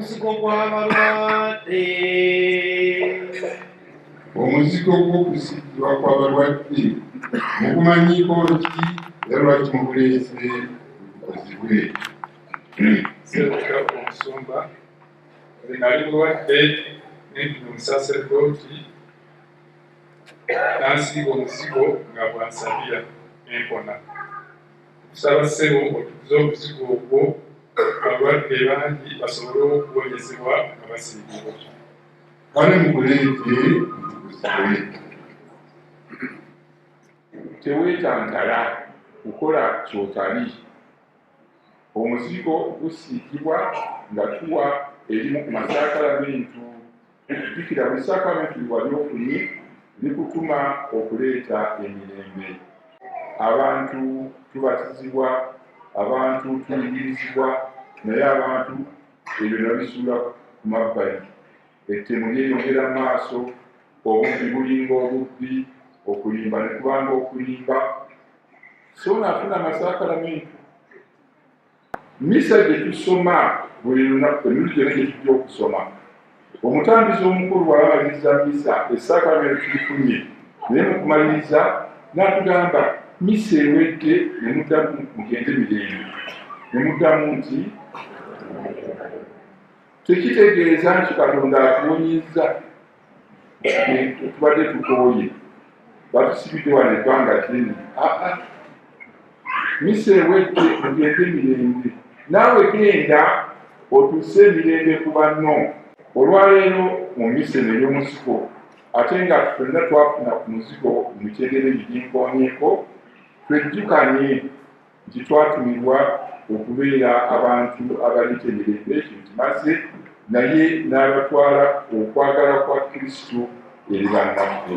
Omuzigo gw'abalwadde. Omuzigo gw'okusiigibwa kw'abalwadde mugumanyiiko ki era lwaki muguleese gutukuzibwe? Ssebuka omusumba, nze nali mulwadde ne nfuna omusaserdooti n'ansiiga omuzigo nga bw'ansabira ne mpona. Nkusaba ssebo otukuze omuzigo ogwo abalwadde bangi basobole okuwonyezebwa nga basiigibwa. Kale muguleete gutukuzibwe. Teweetantala kukola ky'otali. Omuzigo gusiigibwa nga tuwa erimu ku masakalamentu. Jjukira buli sakalamentu lye wali ofunye likutuma okuleeta emirembe. Abantu tubatizibwa, abantu tuyigirizibwa, naye abantu ebyo ne babisuula ku mabbali. Ettemu lyeyongera mu maaso, obubbi bulinga obubbi, okulimba ne kubanga okulimba. So naafuna amasakalamentu. Mmisa gye tusoma buli lunaku, emirundi gyonna gye tujja okusoma, omutambizi omukulu bw'aba amaliriza mmisa, essakalamentu tulifunye, naye mu kumaliriza n'atugamba mmisa ewedde, ne muddamu mugende mirembe, ne muddamu nti tekitegeeza nti Katonda atuwonyezza, tubadde tukooye, batusibidde wano ebbanga ddene. Aa, misa ewedde, mugende mirembe. Naawe genda otuuse emirembe ku banno. Olwaleero mu misa eno ey'omuzigo, ate nga ffenna twafuna ku muzigo mu mitendera egyo gye nkoonyeeko, twejjukanye nti twatumibwa okubeera abantu abaleeta emirembe, ekyo nkimaze, naye n'abatwala okwagala kwa Kristo eri bannaffe.